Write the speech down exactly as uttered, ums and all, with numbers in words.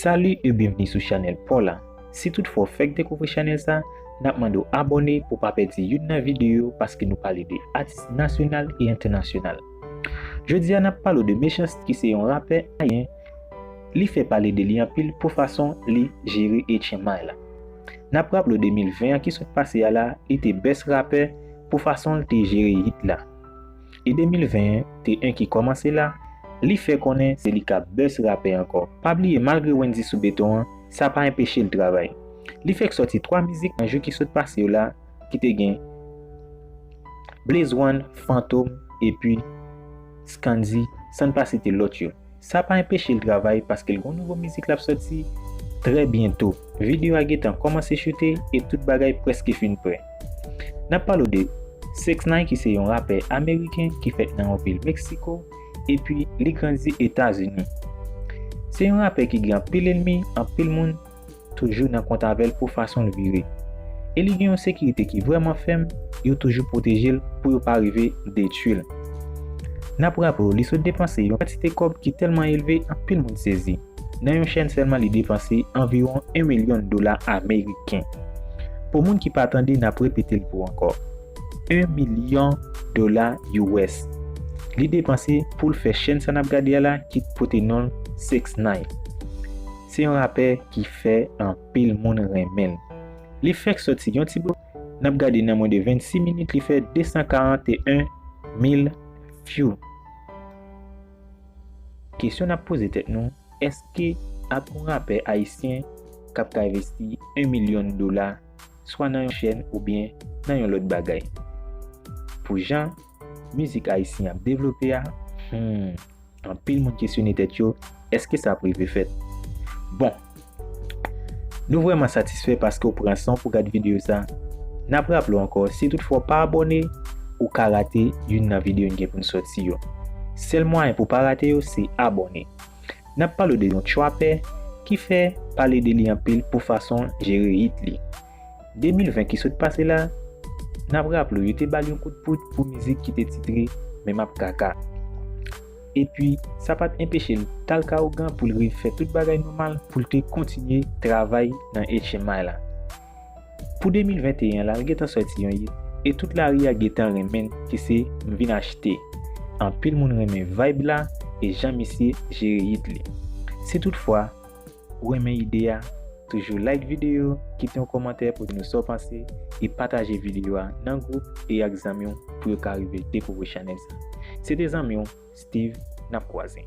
Salut et bienvenue sou chanèl pa w la. Si toutfwa w fèk dekouvri chanèl sa, n ap mande w abòne pou w pa pèdi youn nan videyo yo paske nou pale de atis nasyonal e entènasyonal. Jodi a n ap pale w de Mechanst ki se yon rapè ayisyen. Li fè pale de li anpil pou fason li jere H M I la. N ap raple w de mil ven an ki sot pase a la, li te best rapè pou fason l te jere hit la. E de mil ven an te en ki kòmanse la, li fè konnen se li k ap best rapè ankò. Pa bliye malgre Wendyy sou beton an, sa pa enpeche l travay. Li fèk sòti twa mizik nan jou ki sot pase yo la, ki te gen Blaze One, Fantom, epi Scandy, san n pa site lòt yo. Sa pa enpeche l travay paske l gon nouvo mizik l ap sòti trè byento. Videyo a gentan kòmanse choute e tout bagay prèske fin prè. N ap pale w de six nine ki se yon rapè ameriken ki fèt nan yon vil Meksiko epi li grandi Etazini. Se yon rapè ki gen anpil ènmi, anpil moun toujou nan kont avè l pou fason l vire. E li gen yon sekirite ki vrèman fèm, yo toujou pwoteje l pou yo pa rive detwi l. N ap raple w, li sot depanse yon kantite kòb ki tèlman elve, anpil moun sezi. Nan yon chèn sèlman, li depanse anviwon en milyon dola ameriken. Pou moun ki pa tande, n ap repete l pou ankò. En milyon dola U S. Li depanse pou l fè chèn sa n ap gade a la ki pote non l six nine. Se yon rapè ki fè anpil moun renmen l. Li fèk sòti yon ti bout, n ap gade nan mwen de vennsis minit, li fè de san karant e en mil view. Kesyon n ap poze tèt nou, èske ap gon rapè ayisyen k ap ka envesti en milyon dola swa nan yon chèn oubyen nan yon lòt bagay? Pou jan mizik ayisyen ap devlope a, hmm, anpil moun kesyone tèt yo, èske sa ap rive fèt? Bon, nou vrèman satisfè paske w pran san w pou gad videyo sa. N ap raple w ankò, si toutfwa w pa abòne, ou ka rate youn nan videyo n gen pou n sòti yo. Sèl mwayen pou w pa rate yo, se abòne. N ap pale w de yon trapè ki fè pale de li anpil pou fason l jere hit li. De mil ven ki sot pase la, n ap raple w, yo te ba l yon kout poud pou mizik ki te titre Men m ap kaka. Epi, sa pa t enpeche l t al ka ougan pou l rive fè tout bagay nòmal pou l te kontinye travay nan H M I la. Pou de mil venteyen la, l gentan sòti yon hit e tout lari a gentan renmen l, ki se M vin achte. Anpil moun renmen vibe la e jan misye jere hit li. Si toutfwa ou renmen ide a, toujou like videyo, kite yon kòmantè pou di nou sa w panse e pataje videyo a nan gwoup e ak zanmi w pou yo ka rive dekouvri chanèl sa. Se te zanmi w, Steve, n ap kwaze.